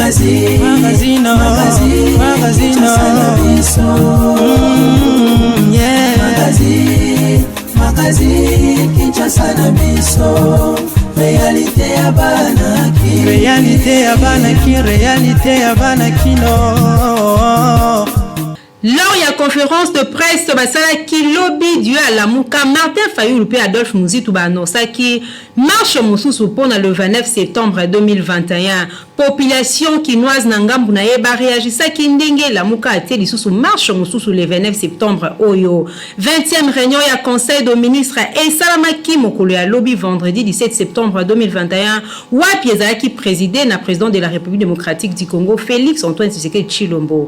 Magazine, magazine, magazine, magazine, yeah. Magazine, magazine, Kinshasa na biso. Réalité ya bana ki. Réalité ya bana ki, réalité ya bana kino. Lors ya conference de presse basalaki lobi duo ya Lamuka, Martin Fayulu mpe Adolphe Muzito ba annoncaki marche mosusu mpo na le 29 septembre 2021. Population kinoise na ngambu na ye ba reagisaki ndenge Lamuka atie lisusu marche mosusu le 29 septembre oyo. 20e reunion ya Conseil de ministres esalamaki mokolo ya lobi vendredi 17 septembre 2021 wapi ezalaki preside na president de la Republique democratique du Congo Felix Antoine Tshisekedi Tshilombo.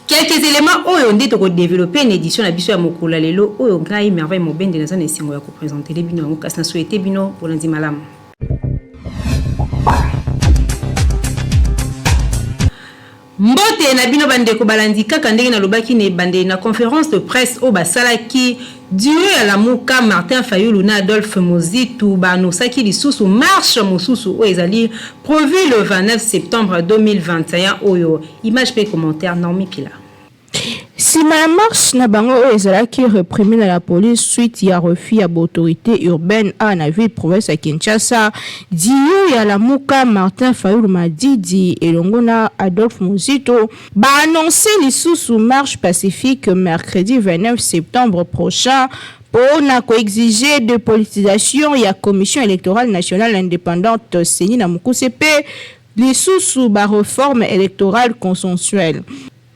Quelques elements oyo nde toko developper na edition na biso ya mokolo ya lelo oyo ngai Merveille Mobende naza na esengo ya ko presentele bino yango kasi na souhaiter bino bolandi malamu. Mbote na bino bandeko balandi kaka ndenge nalobaki na ebandeli na conference de presse oyo basalaki duo ya Lamuka Martin Fayulu na Adolphe Muzitu ba annoncaki lisusu marche mosusu oyo ezali prevu le 29 septembre 2021 oyo Image pe commentaire Naomi Pila. Sima ya marche na bango oyo ezalaki reprime na la police suite ya refus ya ba autorites urbaines awa na ville province ya Kinshasa, duo ya Lamuka Martin Fayulu Madidi elongo na Adolphe Muzito ba annoncer lisusu marche pacifique mercredi 29 septembre prochain mpo na ko exiger depolitisation ya Commission electorale nationale independante, ceni na mokuse, mpe Lisusu ba reformes electorales consensuelles.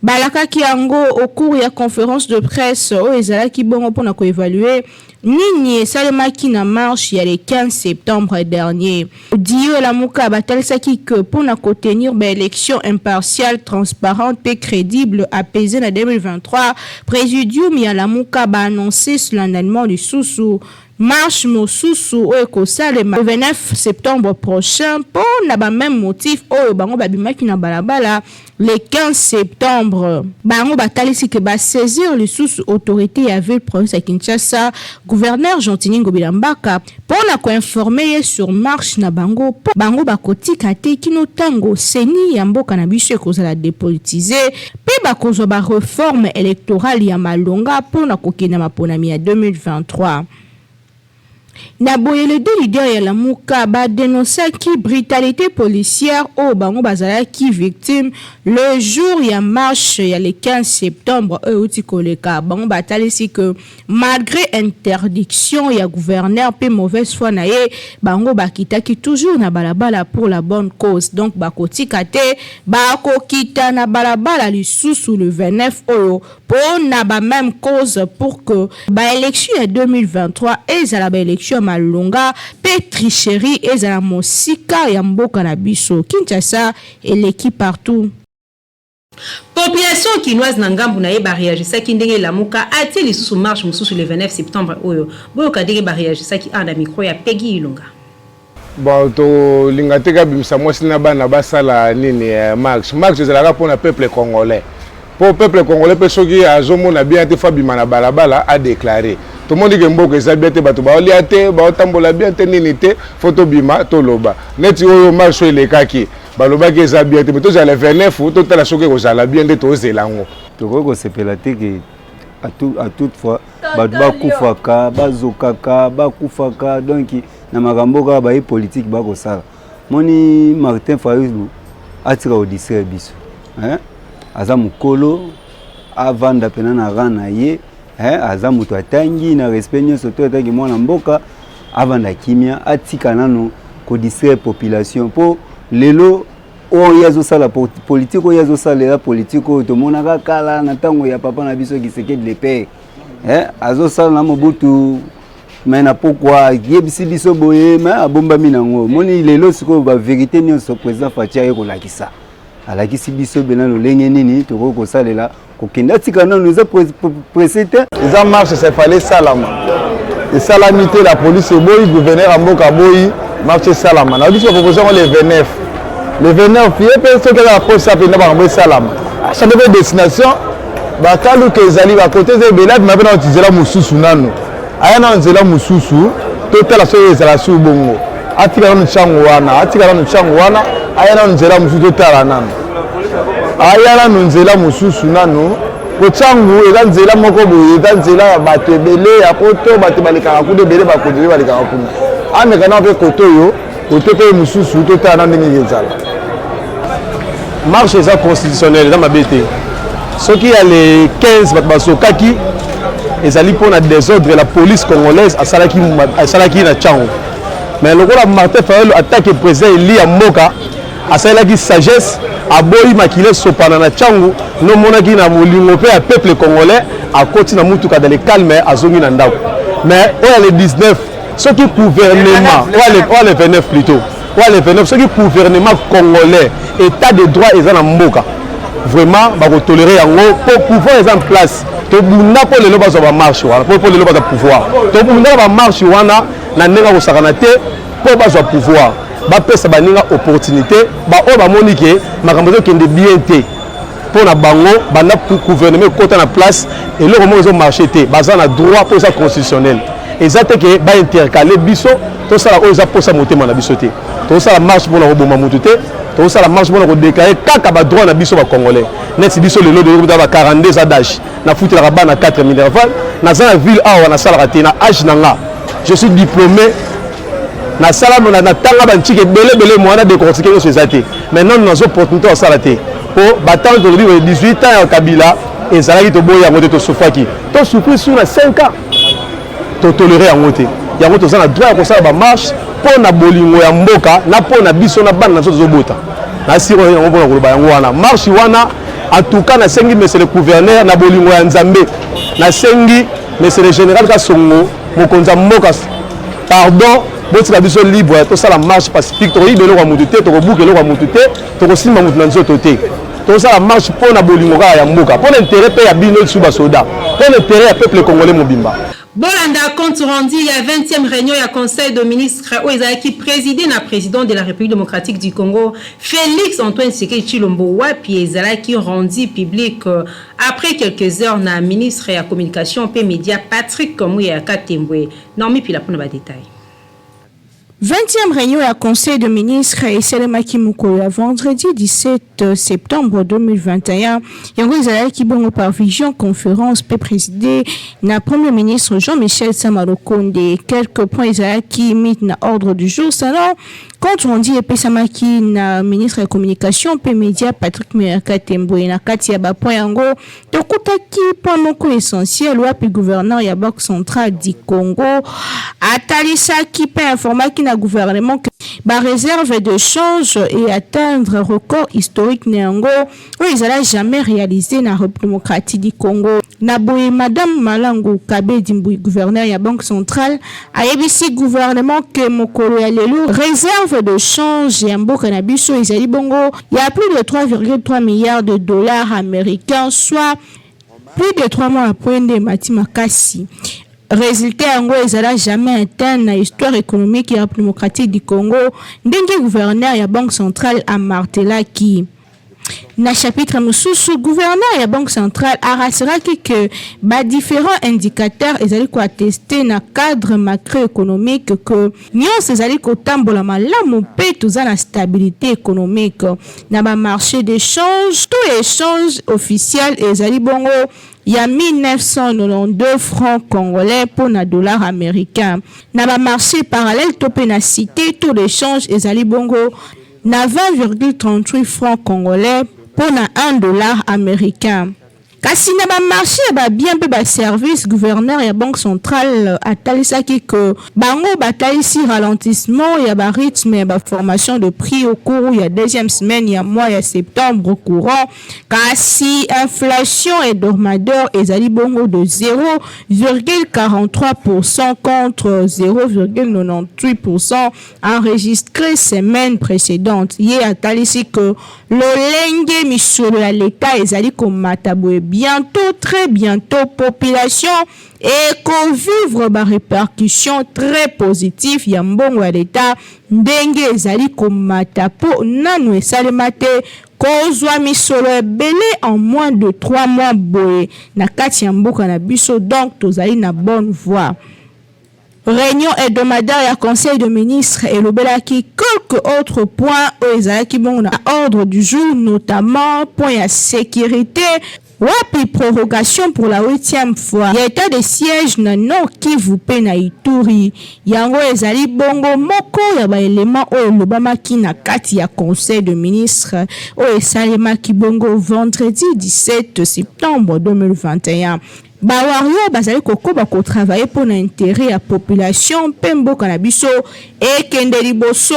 Balakaki yango au cours ya conference de presse oyo ezalaki bongo mpo na ko evaluer nini esalemaki na marche ya le 15 septembre dernier. Dio Lamuka batalisaki que mpo na ko tenir ba elections impartiales, transparentes mpe credibles, apaisees na 2023, presidium ya Lamuka ba annoncer solennellement lisusu Marche mosusu oyo ekosalema le 29 septembre prochain mpo na ba meme motifs oyo bango babimaki na balabala le 15 septembre. Bango batalisi que ba saisir lisusu autorite ya ville province ya Kinshasa, gouverneur Gentiny Ngobila Mbaka mpo na ko informer ye sur marche na bango mpo bango bakotika te kino tango ceni ya mboka na biso ekozala depolitiser mpe bakozwa ba reformes electorales ya malonga mpo na kokende maponami ya 2023. Na boye les deux leaders ya Lamuka ba denoncaki brutalite policière oyo bango bazalaki victime le jour ya marche ya le 15 septembre oyo ewuti koleka. Bango batalisi que malgre interdiction ya gouverneur mpe mauvaise foi na ye, bango bakitaki toujours na balabala pour la bonne cause. Donc bakotika te, bakokita na balabala lisusu le 29 oyo po na ba meme cause pour que ba elections ya 2023 ezala ba elections ya malonga pe tricherie ezala mosika ya mboka na biso. Kinshasa eleki partout. Population kinoise na ngambu na ye ba reagisaki ndenge Lamuka atie lisusu marche mosusu le 29 septembre oyo. Boyoka ndenge ba reagisaki awa na micro ya Peggy Ilunga. Bon tolinga te kabimisa mwasi na bana basala nini eh, marche marche ezalaka mpona peuple congolais mpo peuple congolais mpe soki azomona bien te fo abima na balabala adeklare tomoni ke mboka eza bien te bato baolia te baotambola bien te nini te fo tobima toloba neti oyo marche oyo elekaki balobaki eza bien te me tozala le 29 totala soki ekozala bien nde tozela yango tokoki kosepela te ke à toute fois bato bakufaka bazokaka bakufaka donc na makambo kaka baye politike bakosala moni martin fayulu atika kodistraire biso hein? aza mokolo avanda mpena na rang na ye hein? Aza moto atangi na respect nyonso to atangi mwana mboka avanda kimia atika nano kodistraire population mpo lelo oyo ye azosala politike oyo ye azosala eza politike oyo tomonaka kala na ntango ya papa na biso Kisekedi le père eh, azosala na Mobutu me na pokwa ayebisi biso boye me abombami nango moni lelo sikoyo baverité nyonso président Fatshi aye kolakisa alakisi biso bena lolenge nini tokoki kosalela kokende atika nanu eza presse te eza marche ça fallait esalama esalami te la police eboyi gouverneur ya mboka aboyi marche esalama na biso baproposi yango le 29 le 29 ye mpe soki aza na posa mpenza makambo esalama achange mpe destination bakaluka ezali bakote eza ebele abima mpe na nzela mosusu nano aya na nzela mosusu totala soki ezala su bongo atika nano ntango wana atika nano ntango wana aya nano nzela mosusu totala nano. Aya nanu nzela mosusu nanu po Tshangu eza nzela moko boye, eza nzela ya bato ebele ya poto, bato balekaka kuna ebele, bakonzi mpe balekaka kuna. Ameka nanu mpe kote oyo, kote mpe mosusu, totala nanu ndenge ekozala. Marche eza constitutionnelle, eza mabe te. Soki ya le 15 bato bazokaki, ezali mpo na desordre la police congolaise asalaki, asalaki na Tshangu. Mais lokola Martin Fayulu attaque président élu ya mboka, asalelaki sagesse, aboyi makila esopana na Tshangu, nomonaki na bolingo mpe ya peuple congolais, akoti na mutuka dans le calme, azongi na ndako. Mais oyo ya le 19, soki gouvernement oyo ya le 29 plutôt, oyo ya le 29, soki gouvernement congolais, état de droit eza na mboka, vraiment bakotolere yango mpo pouvoir eza en place. Tobunda mpo lelo bazwa bamarche wana, mpo lelo bazwa pouvoir. Tobunda na bamarche wana na ndenge akosakana te mpo bazwa pouvoir, bapesa baninga opportunité. Baoyo bamoni ke makambo ezokende bien te mpo na bango, banda gouvernement ekota na place, eloko moko ezomarche te, baza na droit mpo eza constitutionnel. Eza te ke baintercale biso tosala oyo eza mposa motema na biso te. Tozosala marche mpona koboma motu te, tozosala marche mpona kodéclare kaka badroit na biso bacongolais. Neti biso lelo toyokota ba 42 ans d'âge, nafutelaka bana 4 minerval, naza na ville awa, nasalaka te. Na âge na nga, je suis diplômé, nasala, natanga bantike ebele ebele, mwana décortiquer nyonso eza te. Mais nanu nazwa opportunité osala te po batango tolobi boye 18 ans ya Kabila ezalaki, toboyi yango te, tosufaki, tosouffrir sur na 5 ans, totolere yango te. Yango toza na droit ya kosala bamarche mpo na bolingo ya mboka na mpo na biso na bana na biso tozobota. Nasiri yango mpona koloba yango wana. Marche wana, en tout cas nasengi monsieur le gouverneur, na bolingo ya Nzambe, nasengi monsieur le général Kasongo, mokonzi ya mboka, pardon, botika biso libre tosala marche pacifique. Tokoyiba eloko ya motu te, tokobuka eloko ya motu te, tokosimba motu na nzoto te. Tosala marche mpo na bolingo kaka ya mboka, mpo na intérêt mpe ya bino lisusu basoda, mpo na intérêt ya peuple congolais mobimba. Bolanda compte rendu ya 20e réunion ya conseil de ministre oyo ezalaki présidé na président de la République démocratique du Congo, Félix Antoine Tshisekedi Tshilombo, wapi ezalaki rendu public après quelques heures na ministre ya communication mpe média, Patrick Muyaya Katembwe. Naomi Pila mpona badétail. 20e réunion ya conseil de ministre esalemaki mokolo ya vendredi 17 septembre 2021. Yango ezalaki bongo par vision conférence mpe présidé na premier ministre Jean-Michel Sama Lukonde. Quelques points ezalaki mis na ordre du jour selon compte rendu epesamaki na ministre ya communication mpe média, Patrick Muyaya Katembwe. Na kati ya bapoint yango, tokutaki point moko essentiel wapi gouverneur ya Banque centrale du Congo atalisaki mpe informaki na gouvernement ke baréserve de change et atteindre record historique na yango oyo ezala jamais réalisé na République démocratique du Congo. Na boye, madame Malangu Kabedi Mbui, gouverneur ya Banque centrale, ayebisi gouvernement ke mokolo ya lelo réserve de change ya mboka na biso ezali bongo ya plus de 3,3 milliards de dollars américains, soit plus de 3 mois après nde emati makasi. Résultat yango ezala jamais atteint na histoire économique ya République démocratique du Congo, ndenge gouverneur ya Banque centrale amartelaki. Na chapitre mosusu, gouverneur ya Banque centrale arassuraki ke badifférents indicateurs ezali koatteste na cadre macroéconomique ke nyonso ezali kotambola malamu mpe toza na stabilité économique. Na bamarché d'échange, taux échange officiel ezali bongo ya 1992 francs congolais mpo na dollar américain. Na bamarché parallèle to mpe na cité, taux d'échange ezali bongo na 20,38 francs congolais mpo na 1 dollar américain. Kasi na bamarché ya babien mpe baservice, gouverneur ya Banque centrale atalisaki ke bango batalisi ralentissement ya barythme ya baformation de prix au cours ya deuxième semaine ya mois ya septembre courant. Kasi inflation hebdomadaire ezali bongo de 0,43 contre 0,98 enregistré semaine précédente. Ye atalisi ke lolenge misolo ya leta ezali komata boye, bientôt, très bientôt, population ekovivre barépercussion très positif ya mbongo ya leta ndenge ezali komata, mpo nanu esalema te kozwa misolo ebele en moins de 3 mois boye na kati ya mboka na biso. Donc tozali na bonne voie. Reunion hebdomadaire ya Conseil de ministres elobelaki quelques autres points oyo ezalaki bongo na ordre du jour, notamment point ya securite, wapi prorogation pour la huitième fois ya etat de siège na Nord Kivu mpe na Ituri. Yango ezali bongo moko ya ba elements oyo elobamaki na kati ya Conseil de ministres oyo esalemaki bongo vendredi 17 septembre 2021. Ba warriors bazali kokoba ko travailler mpo na interet ya population mpe mboka na biso ekende liboso.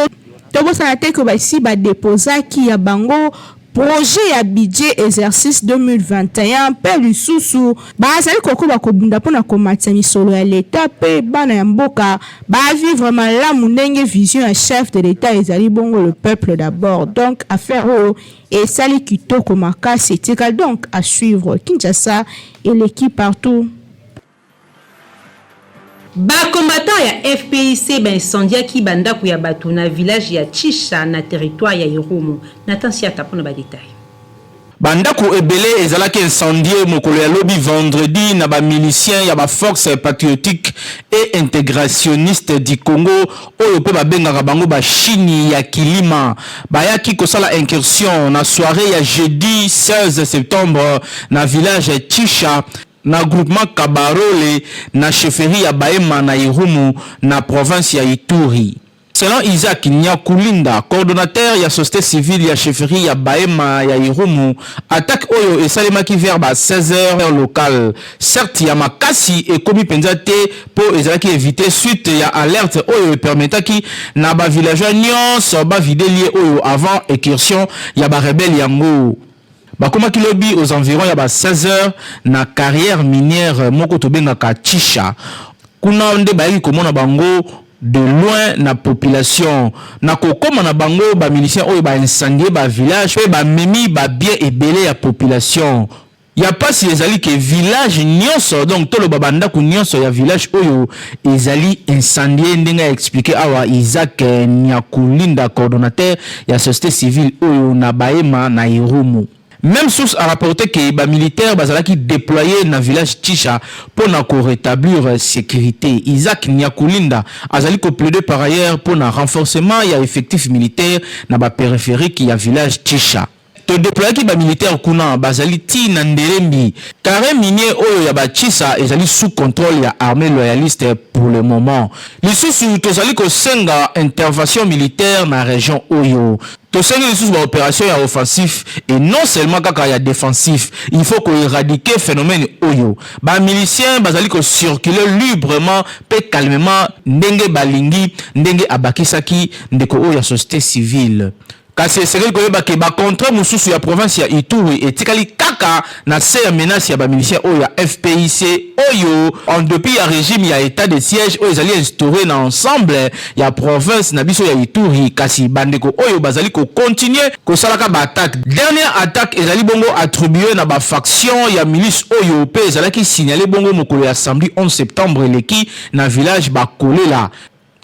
Tobosana te que basi ba deposaki ya bango projet ya budget exercice 2021 mpe lisusu bazali kokoba kobunda mpo na komatisa misolo ya l'Etat mpe bana ya mboka ba vivre malamu ndenge vision ya chef de l'Etat ezali bongo le peuple d'abord. Donc affaire oyo Esali kitoko makasi etikali donc à suivre Kinshasa eleki partout. Ba combattants ya FPIC ba incendiaki ba ndako ya bato na village ya Tshisha na territoire ya Irumu. Nathan Siata mpo na ba details. Ba ndako ebele ezalaki incendier mokolo ya lobi vendredi na ba miliciens ya ba Forces patriotiques et integrationnistes du Congo oyo pe babengaka bango ba Shini ya Kilima bayaki kosala incursion na soiree ya jeudi 16 septembre na village Tshisha na groupement Kabarole na chefferie ya Bahema na Irumu na province ya Ituri. Selon Isaac Nyakulinda, coordonnateur ya societe civile ya chefferie ya Bahema ya Irumu, attaque oyo esalemaki vers ba 16 heures heure locale. Certes ya makasi ekomi penza te po ezalaki eviter suite ya alerte oyo e permettaki na ba villageois nionso ba vider lieu oyo avant ecursion ya ba rebelles yango. Bakomaki lobi aux environs ya ba 16 heures na carrière minière moko tobengaka Tshisha. Kuna nde bayaki komona bango de loin na population. Na kokoma na bango, ba miliciens oyo ba incendier ba villages mpe bamemi ba biens ebele ya population. Ya pasi ezali que village nionso, donc toloba ba ndaku nionso ya village oyo ezali incendier ndenge a expliquer awa Isaac Nyakulinda, coordonnateur ya societe civile oyo na Bahema na Irumu. Meme source a rapporter que ba militaires bazalaki deployer na village Tshisha mpo na ko retablir securite. Isaac Nyakulinda azali ko plaider par ailleurs mpo na renforcement ya effectif militaire na ba peripheriques ya village Tshisha. To deployaki ba militaires kuna, bazali tii na Ndelembi. Carre minier oyo ya ba Tshisa ezali sous controle ya armee loyaliste pour le moment. Lisusu tozali kosenga intervention militaire na region oyo. Tosengi lisusu ba operations ya offensif et non seulement kaka ya defensif. Il faut ko eradiquer phenomène oyo. Ba miliciens bazali ko circuler librement pe calmement ndenge balingi, ndenge abakisaki ndeko oyo ya societe civile. Kasi esengeli koyeba ke ba contrees mosusu ya province ya Ituri etikali kaka na se ya menace ya ba miliciens oyo ya FPIC oyo en depit ya regime ya etat de siège oyo ezali instaure na ensemble ya province na biso ya Ituri kasi bandeko oyo bazali ko continuer kosalaka ba attaques. Dernière attaque ezali bongo attribuer na ba factions ya milice oyo pe ezalaki signaler bongo mokolo ya samedi 11 septembre eleki na village Bakolela.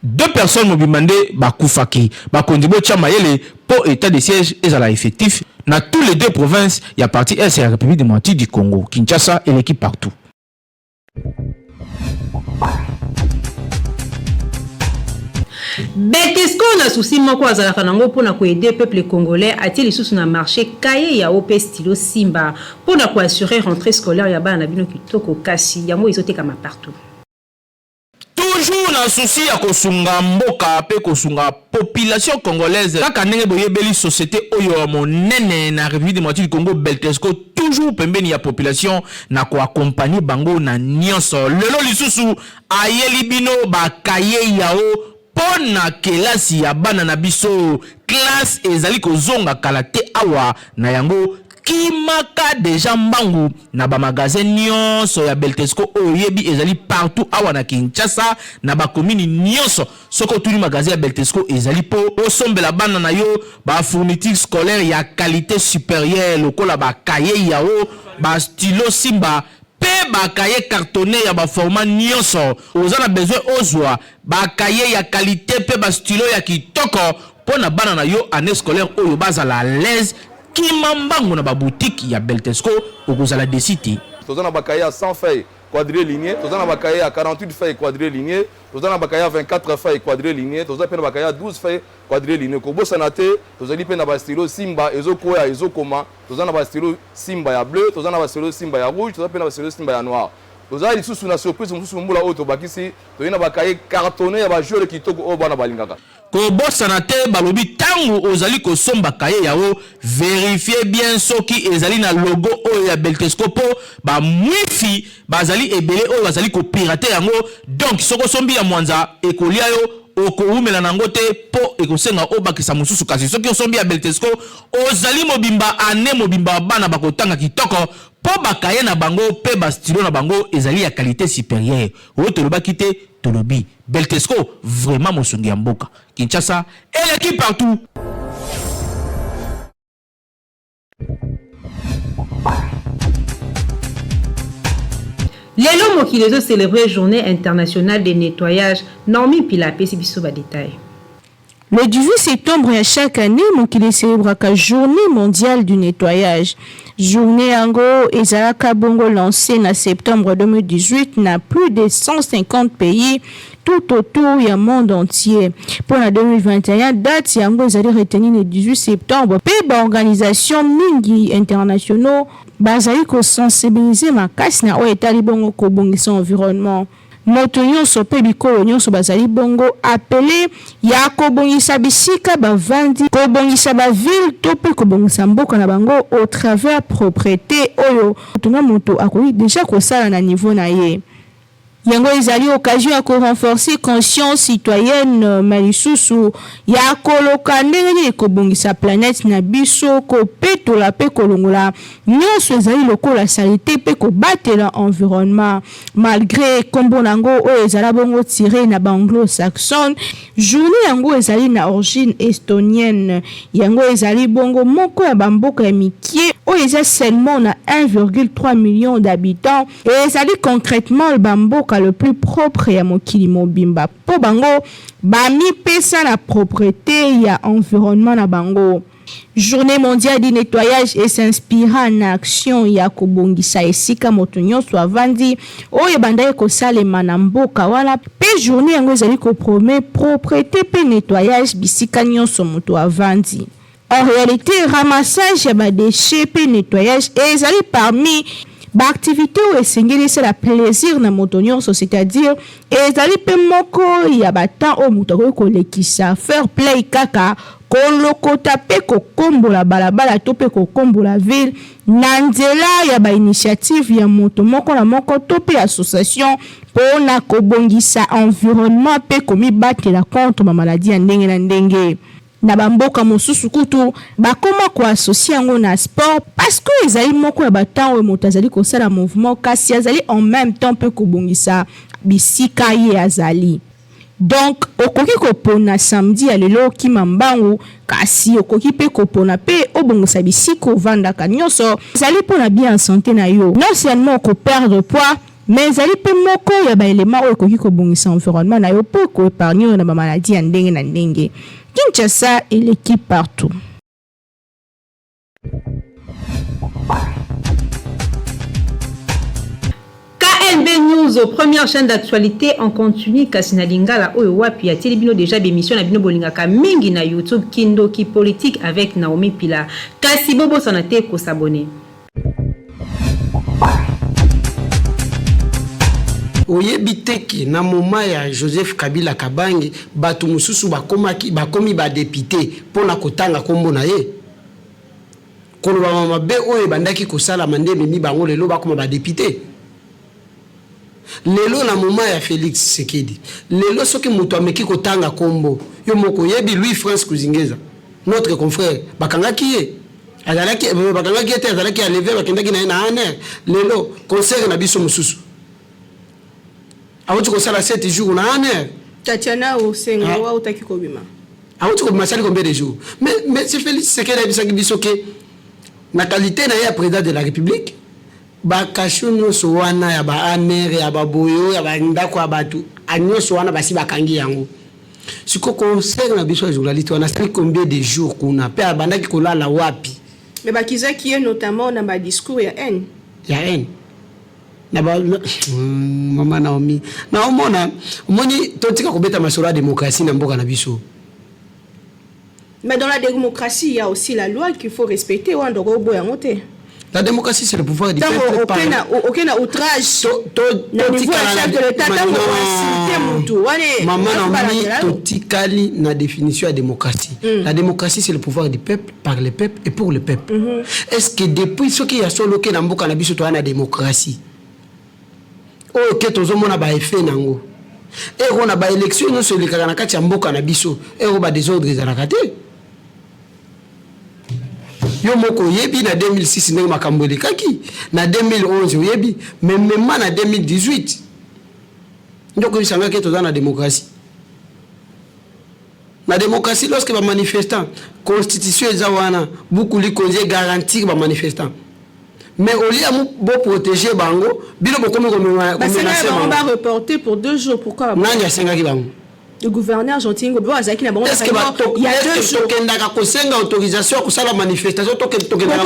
Deux personnes mobimba nde bakufaki. Bakonzi botia mayele po etat de siège ezala effectif na tous les deux provinces ya partie est ya Republique democratique du Congo. Kinshasa eleki partout. Betesco na souci moko azalaka nango mpo na ko aider peuple congolais atie lisusu na marche cahier ya o mpe stylo Simba mpo na ko assurer rentree scolaire ya bana na bino kitoko kasi yango ezotekama partout. Toujours na souci ya kosunga mboka pe kosunga population congolaise kaka ndenge boyebeli societe oyo ya monene na Republique democratique du Congo Beltesco toujours pembeni ya population na ko accompagner bango na nionso. Lelo lisusu ayeli bino ba cahiers yao po na kelasi ya bana na biso. Classe ezali kozonga kala te awa na yango kimaka dejà mbangu na ba magasins nionso ya Beltesco oyo oyebi ezali partout awa na Kinshasa na ba communes nionso. Soki otuni magasin ya Beltesco ezali po osombela bana na yo ba fournitures scolaires ya qualite superieure lokola ba cahiers Yao, ba stylos Simba pe ba cahiers cartonnes ya ba formats nionso. Oza na besoin ozua ba cahiers ya qualite pe ba stylos ya kitoko po na bana na yo annee scolaire oyo bazala à l'aise. Kima mbangu na ba boutiques ya Beltesco okozala deçu te. Toza na ba cahiers ya 100 feuilles. quadriligné, toza na ba cahier ya 48 feuilles quadriligné, toza na ba cahier ya 24 feuilles quadriligné, toza pe na ba cahier ya 12 feuilles quadriligné. Kobosana te, tozali pe na ba stylo Simba ezokwea ezokoma, toza na ba stylo Simba ya bleu, toza na ba stylo Simba ya rouge, toza pe na ba stylo Simba ya noir. Toza lisusu na surprise mosusu mbula oyo tobakisi, toye na ba cahier cartonne ya ba jaune kitoko oyo bana balingaka. Kobosana te balobi tangu ozali kosomba cahier yao verifier bien soki ezali na logo oyo ya Beltesco po ba mwifi bazali ebele oyo bazali ko pirater yango donc soki osombi ya mwanza ekolia yo okowumela nango te po ekosenga obakisa mosusu kasi soki osombi ya Beltesco ozali mobimba annee mobimba bana bakotanga kitoko po ba cahier na bango pe ba stylo na bango ezali ya qualite superieure oyo tolobaki te Tolobi Beltesco vraiment mosungi ya mboka. Kinshasa eleki partout. Lelo mokili ezo celebrer journée internationale de nettoyage, Naomi Mpila apesi biso ba details. Le 18 septembre ya chaque annee, mokili e celebraka Journee mondiale du nettoyage. Journee yango ezalaka bongo lancee na septembre 2018 na plus de 150 pays tout autour ya monde entier. Mpo na 2021, date yango ezali retenue le 18 septembre mpe ba organisations mingi internationaux bazali ko sensibiliser makasi na oyo etali bongo kobongisa environnement. Moto nyonso mpe bikolo nyonso bazali bongo appele ya kobongisa bisika bavandi, kobongisa ba villes to mpe kobongisa mboka na bango au travers proprete oyo moto na moto akoki dejà kosala na niveau na ye. Yango ezali occasion ya ko renforcer conscience citoyenne mais lisusu ya koloka ndenge nini kobongisa planète na biso, kopetola mpe kolongola Nionso ezali lokola salite mpe kobatela environnement. Malgre kombo na yango oyo ezala bongo tire na ba anglo-saxon, journee yango ezali na origine estonienne. Yango ezali bongo moko ya ba mboka ya mikie oyo eza seulement na 1,3 million d'habitants et ezali concrètement ba mboka le plus propre ya mokili mobimba mpo bango bamipesa na proprete ya environnement na bango. Journee mondiale du nettoyage e s'inspira na action ya kobongisa esika moto nyonso avandi oyo ebandaki kosalema na mboka wana mpe journee yango ezali ko promet proprete mpe nettoyage bisika nyonso moto avandi. En realite, ramassage ya ba dechets mpe nettoyage ezali parmi ba activites oyo esengeli esala plaisir na moto nyonso, c'est-à-dire Ezali mpe moko ya ba temps oyo moto akoki kolekisa fair play kaka kolokota mpe kokombola balabala to mpe kokombola ville na nzela ya ba initiatives ya moto moko na moko to mpe association mpo na kobongisa environnement mpe komibatela contre ba maladies ya ndenge na ndenge. Na ba mboka mosusu kutu bakoma ko associer yango na sport parce que ezali moko ya ba temps oyo moto azali kosala mouvement kasi azali en meme temps mpe kobongisa bisika ye azali. Donc okoki kopona samedi ya lelo okima mbangu kasi okoki mpe kopona mpe obongisa bisika ovandaka nionso ezali mpo na bien ya sante na yo. Non seulement oko perdre poids Mais ezali mpe moko ya ba elements oyo ekoki kobongisa environnement na yo mpo eko epargner yo na ba maladies ya ndenge na ndenge. Kinshasa eleki partout. KNB News, première chaîne d'actualité en continu kasi na lingala oyo wapi atieli bino déjà b'emission na bino bolingaka mingi na YouTube Kindoki politique avec Naomi Pila. Kasi bobosana te ko s'abonner. Oyebi te ke na moment ya Joseph Kabila Kabange batu mosusu bakomaki bakomi ba depute pona kotanga kombo na ye? Kolobama mabe oyo ebandaki kosalama nde ememi bango lelo bakoma ba depute? Lelo na moment ya Felix Tshisekedi lelo soki mutu ameki kotanga kombo yo moko oyebi Louis France Kuzingeza notre confrère bakangaki ye Azalaki bakangaki ye te azalaki enleve bakendaki na ye na ANR lelo concert na biso mosusu awuti kosala 7 jours na ANR. Tatiana Osengo ah. awutaki kobima. Awuti kobima asali combien de jours? Mais mais c'est Félix Tshisekedi ayebisaki biso ke na qualité na ye ya président de la République ba cachot nyonso wana ya ba ANR ya ba boyo ya ba ndako ya bato nyonso wana basi bakangi yango. Siko concert na biso ya journaliste wana asali combien de jours kuna pe abandaki kolala wapi? Mais bakizaki ye notamment na ba discours ya haine. Ya haine. Na ba mama Naomi, naomona omoni totika kobeta masolo ya démocratie na mboka na biso. Mais dans la démocratie, il y a aussi la loi qu'il faut respecter. Wana okoboya yango te. La démocratie, c'est le pouvoir du peuple. Par aucun outrage na niveau ya chef de l'État, ntango oinsulte mutu wana. Mama Naomi, totikali na définition ya démocratie. La démocratie, c'est le pouvoir du peuple, par le peuple et pour le peuple. Est-ce que depuis, soki ya solo ke na mboka na biso toya na démocratie oyo ke tozomona baeffet nango, ero na baélection nyonso elekaka na kati ya mboka na biso, ero badésordre ezalaka te? Yo moko oyebi na 2006 ndenge makambo elekaki, na 2011 oyebi, mais mema na 2018 nde okoyebisanga ke toza na démocratie. Na démocratie, lorsque bamanifestant, constitution eza wana, buku likonzi egarantir bamanifestant, mais olia boprotéger bango, bino bokomi komenacer bango. Bareporter pour 2 jours, pourquoi? Nani asengaki bango? Le gouverneur Gentiny Ngobila azalaki na bango. Tokendaka kosenga autorisation ya kosala manifestation? Tokendaka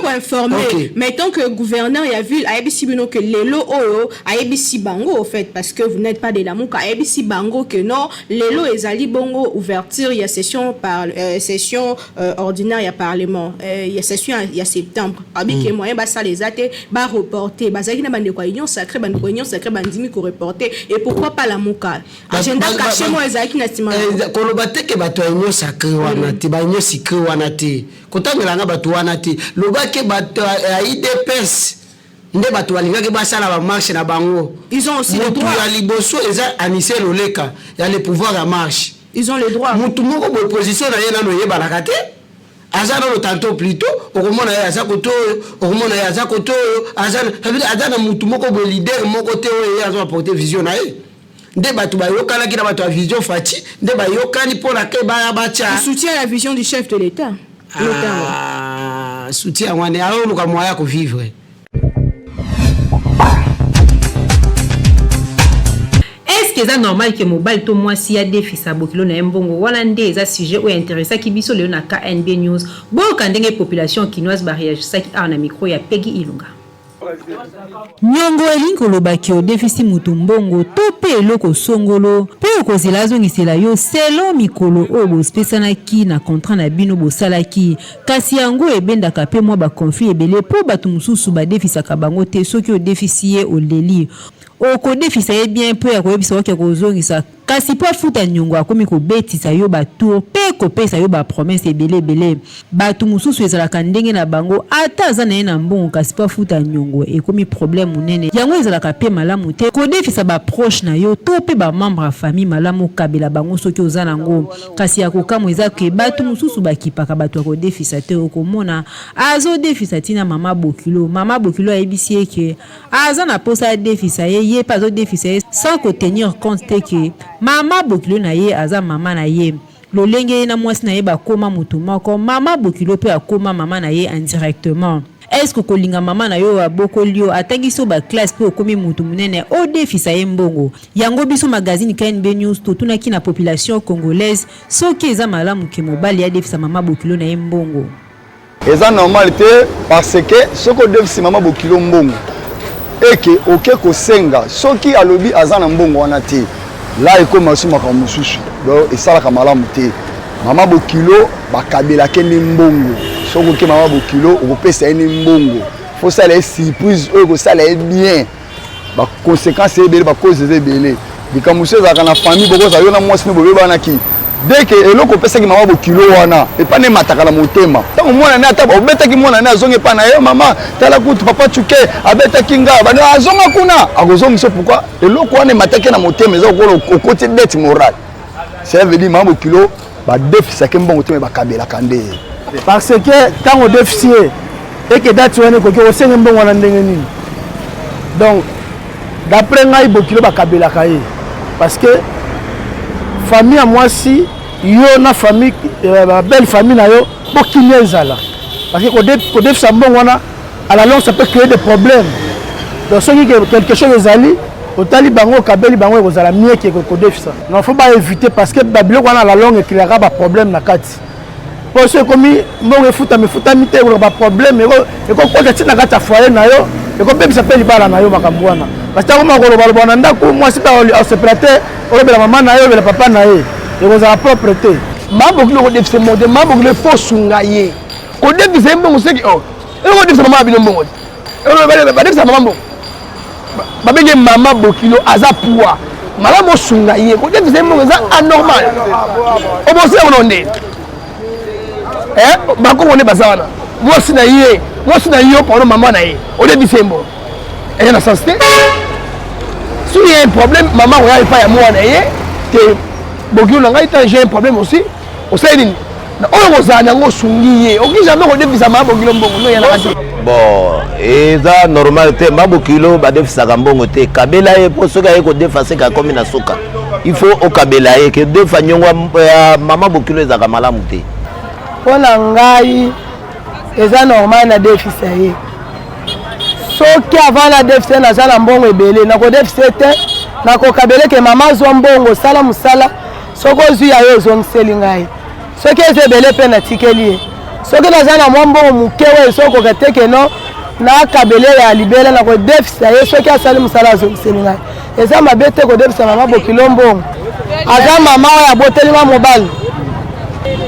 koinformer, mais tant que gouverneur ya ville ayebisi bino que lelo oyo, ayebisi bango au fait, parce que vous n'êtes pas de Lamuka, ayebisi bango que non, lelo ezali bongo ouverture ya session par session ordinaire ya parlement, ya session ya septembre, abi ke moyen basala eza te, bareporter. Bazalaki na bandeko ya Union sacrée, bandeko ya Union sacrée bandimi koreporter, et pourquoi pas Lamuka? Agenda caché mo ezalaki na nsima. Koloba te ke bato ya Union sacrée wana te, ba Union sacrée wana te, kotangelanga bato wana te. Loba ke bato ya UDPS nde bato balingaki basala bamarche na bango. Motu ya liboso eza Anise Loleka ya le pouvoir ya marche. Ils ont le droit. Motu moko boye, position na ye nano eyebanaka te, aza nano tantôt plutôt okomona ye aza kote oyo, okomona ye aza kote oyo, aza na mutu moko boye, leader moko te oyo ye aza aporte vision na ye. Nde bato bayokanaki na bato ya vision Fatshi, nde bayokani mpona ke baya batya. Soutien à la vision du chef de l'État. Ah, soutien wana aoluka moyen ya kovivre. Est-ce eza normal ke mobali to mwasi adefisa bokilo na ye mbongo? Wana nde eza sujet oyo interesaki biso lelo na KNB News. Boyoka ndenge population kinoise bareagisaki awa na micro ya Pegi Ilunga. Nyongo elingi kolobaki odefisi moto mbongo to mpe eloko songolo, mpe okozela azongisela yo selon mikolo oyo bopesanaki na contrat na bino bosalaki. Kasi yango ebendaka mpe mwa baconflit ebele, mpo bato mosusu badefisaka bango te. Soki odefisi ye, oleli, okodefisa ye bien mpo ya koyebisa oke kozongisa, kasi mpo afuta niongo, akomi kobetisa yo batour mpe kopesa yo bapromesse ebele ebele. Bato mosusu ezalaka ndenge na bango, ata aza na ye na mbongo, kasi mpo afuta niongo ekomi problème monene. Yango ezalaka mpe malamu te kodefisa baproche na yo to mpe bamembre ya famille. Malamu okabela bango soki oza nango. Kasi ya kokamwa eza ke bato mosusu bakipaka bato ya kodefisa te. Okomona azodefisa ntina mama bokilo, mama bokilo ayebisi ye ke aza na mposa adefisa ye, ye mpe azodefisa ye sans kotenir compte te ke mama bokilo na ye aza mama na ye. Lolenge ye na mwasi na ye bakóma motu moko, mama bokilo mpe akóma mama na ye indirectement. Est-ce kolinga mama na yo abokoli yo, atangisi yo baclasse mpe okomi motu monene, odefisa ye mbongo? Yango biso magazine KNB News totunaki na population congolaise soki eza malamu ke mobali adefisa mama bokilo na ye mbongo. Eza normal te, parce que soki odefisi mama bokilo mbongo, eke oke kosenga, soki alobi aza na mbongo wana te, la ekóma so makambo mosusu. Donc esalaka malamu te. Mama bokilo bakabelaki nde mbongo. Soki oke mama bokilo, okopesa ye nde mbongo, fosala ye surprise oyo ekosala ye bien. Baconséquence ebele, bacause eza ebele. Likambo mosusu ezalaka na famille, bokozala yo na mwasi no boyebanaki dès que eloko opesaki mama bokilo wana epa nde emataka na motema. Ntango mwana ne, ata obetaki mwana ne, azongi epa na ye: "Mama, tala kutu papa Cuke abetaki nga." Bano azonga kuna, akozongisa. Pourquoi? Eloko wana emataki na motema, eza kokola okoti dette morale. Cela veut dire mama bokilo badefisaki mbongo te, me bakabelaka nde. Parce que ntango odefisi ye, eke date wana ekoki kosenga mbongo wana ndenge nini? Donc d'après ngai, bokilo bakabelaka ye, parce que famille ya mwasi, yo na famille, belle famille na yo, mpo kimia ezala. Parce que kodefisa mbongo wana, à la longue ça peut créer des problèmes. Donc soki quelque chose ezali, otali bango, okabeli bango, ekozala mieux ke kodefisa. Non, faut baéviter, parce que babiloko wana à la longue ecréaka baproblème na kati. Mpo so ekomi mbongo efutami, efutami te, ekoloka baproblème, ekokota ntina kati ya foyer na yo. Ekobebisa mpe libala na yo makambo wana. Parce que akoma kolobaloba na ndako, mwasi mpe asepela te, olobela mama na ye, olobela papa na ye, ekozala propre te. Mama bokilo okodefisa mbongo te, mama bokilo faut osunga ye. Kodefisa ye mbongo seki oh, eloko odefisa mama na bino mbongo te. Badefisa mama mbongo. Babenge mama bokilo aza poids. Malamu osunga ye, kodefisa ye mbongo eza anormal. Obosi yango nde. Eh, bakongo nde baza wana. Mwasi na ye, mwasi na yo pardon mama na ye. Odefisa ye mbongo. Eza na sens te. S'il y a un problème, maman akoya epai ya mwana ye te bokilo na ngai tant j'ai un problème aussi osali nini na oyo kozala na yango osungi ye okoki jamais kodefisa mama bokilo mbongo no eyalaka te. Bon, eza normal te ma bokilo badefisaka mbongo te, kabela ye mpo soki aye kodefa seke akomi na suka, il faut okabela ye ke defa nyongo ya mama bokilo ezalaka malamu te. Mpo na ngai eza normal na defisa ye soki avant na defisa ye naza na mbongo ebele nakodefisa ye te, nakokabele ke mama azwa mbongo osala mosala, soki ozwi ya yo ozongiseli ngai, soki eza ebele mpe natikeli ye, soki naza na mwa mbongo moke oyo ezokoka te ke no nakabele ya libela nakodefisa ye, soki asali mosala azongiseli ngai. Eza mabe te kodefisa mama bokilo mbongo, aza mama oyo aboteli nga mobali,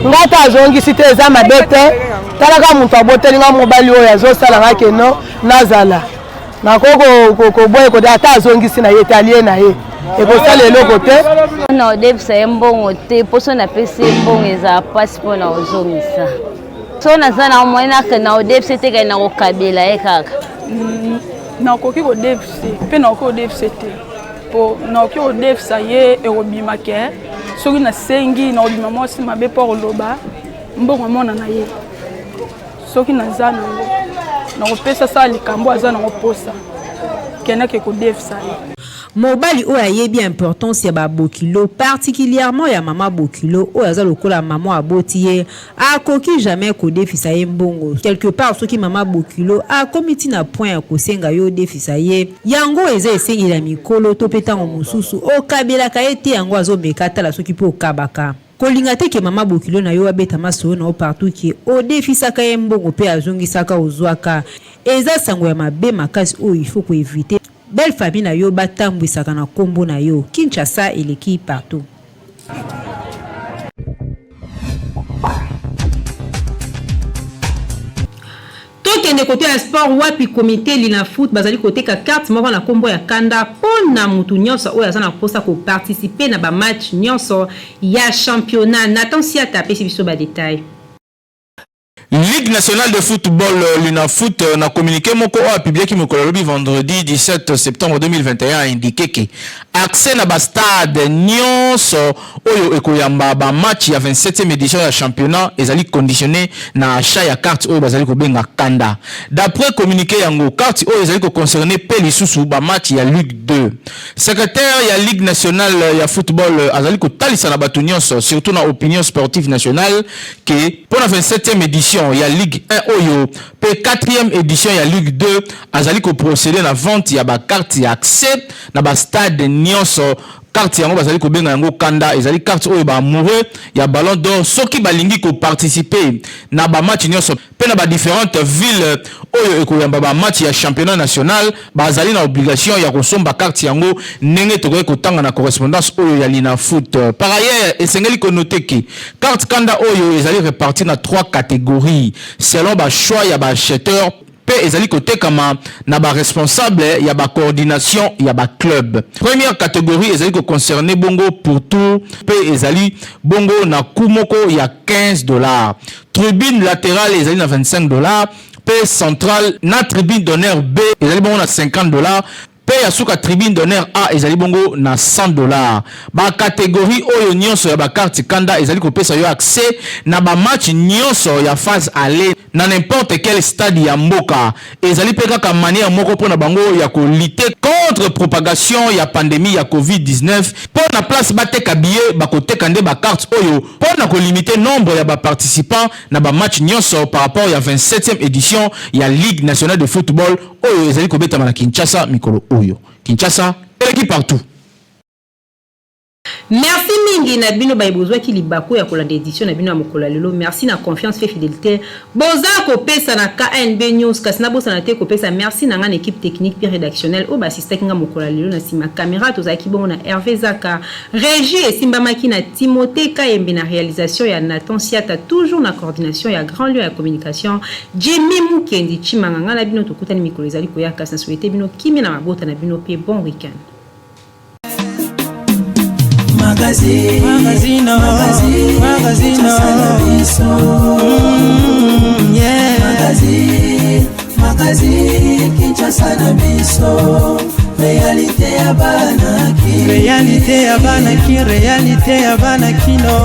nga ata azongisi te eza mabe te. Talaka moto aboteli nga mobali oyo azosala nga keno nazala nakoki koboya kode ata azongisi na ye te alie na ye ekosala eloko te. Na odebisa ye mbongo te mpo so napesi ye mbongo ezala mpasi mpo na ozongisa so naza na moyen na odebisa te kai nakokabela ye kaka. Nakoki kodebisa mpe nakoki kodebisa te mpo nakoki kodefisa ye ekobima ke soki nasengi nakobima mwasi mabe mpo akoloba mbongo mwana na ye soki naza nango nakopesa sala likambo aza nango mposa kendake kodefisa ye. Mobali oyo ayebi importance ya ba bokilo particulièrement ya mama bokilo oyo aza lokola maman aboti ye akoki jamais kodefisa ye mbongo quelque part soki mama bokilo akomi ti na point ya kosenga yo odefisa ye yango eza esengeli ya mikolo to pe tango mosusu okabelaka ye te yango azo meka atala soki pe okabaka. Kolinga te ke mama bokilo na yo abeta masolo na yo partout ke odefisaka ye mbongo pe azongisaka ozwaka eza sango ya mabe makasi oyo il faut ko eviter belle famille na yo batambwisaka na kombo na yo Kinshasa eleki partout. Tokende kote ya sport wapi comite Linafoot bazali koteka carte moko na kombo ya kanda po na mutu nionso oyo aza na posa ko participer na ba match nionso ya championnat. Nathan Siata apesi biso ba details. Ligue nationale de football Linafoot na communique moko oyo a publiaki mokolo ya lobi vendredi 17 septembre 2021 a indique que accès na ba stades nionso oyo ekoyamba ba matchs ya 27e edition ya championnat ezali conditionne na achat ya carte oyo bazali kobenga kanda. D'après communique yango, carte oyo ezali ko concerner mpe lisusu ba matchs ya Ligue 2. Secretaire ya Ligue nationale ya football azali kotalisa na bato nionso surtout na opinion sportive nationale que mpo na 27e edition ya Ligue 1 oyo mpe quatrième edition ya Ligue 2 azali ko proceder na vente ya ba cartes ya accès na ba stades nionso. Carte yango bazali kobenga yango kanda, ezali carte oyo ba amoureux ya Ballon d'or soki balingi ko participer na ba matchs nionso mpe na ba differentes villes oyo ekoyamba ba matchs ya championnat national bazali na obligation ya kosomba carte yango ndenge tokoki kotanga na correspondance oyo ya Linafoot. Par ailleurs, esengeli ko noter que carte kanda oyo ezali repartie na trois categories selon ba choix ya ba acheteurs mpe ezali kotekama na ba responsables ya ba coordinations ya ba clubs. Première categorie ezali ko concerner bongo pourtour mpe ezali bongo na cout moko ya 15 dollars. Tribune laterale ezali na 25 dollars mpe centrale na tribune d'honneur B ezali bongo na 50 dollars mpe ya suka tribune d'honneur A ezali bongo na 100 dollars. Ba categories oyo nionso ya ba cartes kanda ezali kopesa yo accès na ba matchs nionso ya phase aller na n'importe quel stade ya mboka. Ezali mpe kaka manière moko mpo na bango ya ko lutter contre propagation ya pandemie ya Covid 19 mpo na place bateka billet bakoteka nde ba cartes oyo mpo na ko limiter nombre ya ba participants na ba matchs nionso par rapport ya 27e edition ya Ligue nationale de football oyo ezali kobetama na Kinshasa mikolo oyo. Kinshasa eleki partout. Merci mingi na bino baye bozwaki libaku ya kolanda edition na bino ya mokolo ya lelo. Merci na confiance pe fidelite boza kopesa na KNB News. Kasi nabosana te kopesa merci na nga na equipe technique pe redactionnelle oyo ba assistaki nga mokolo ya lelo. Na sima camera tozalaki bongo na Herve Zaka, regie esimbamaki na Timothee Kayembe na realisation ya Nathan Siata, toujours na coordination ya Grand Lion ya communication Jimmy Mukendi Tshimanga. Nga na bino tokutani mikolo ezali koya, kasi na souhaiter bino kimia na mabota na bino pe bon week-end. Magazine, magazine, magazine, magazine, yeah. Magazine, magazine, Kinshasa na biso, réalité ya bana ki, réalité ya bana ki, réalité ya bana kino.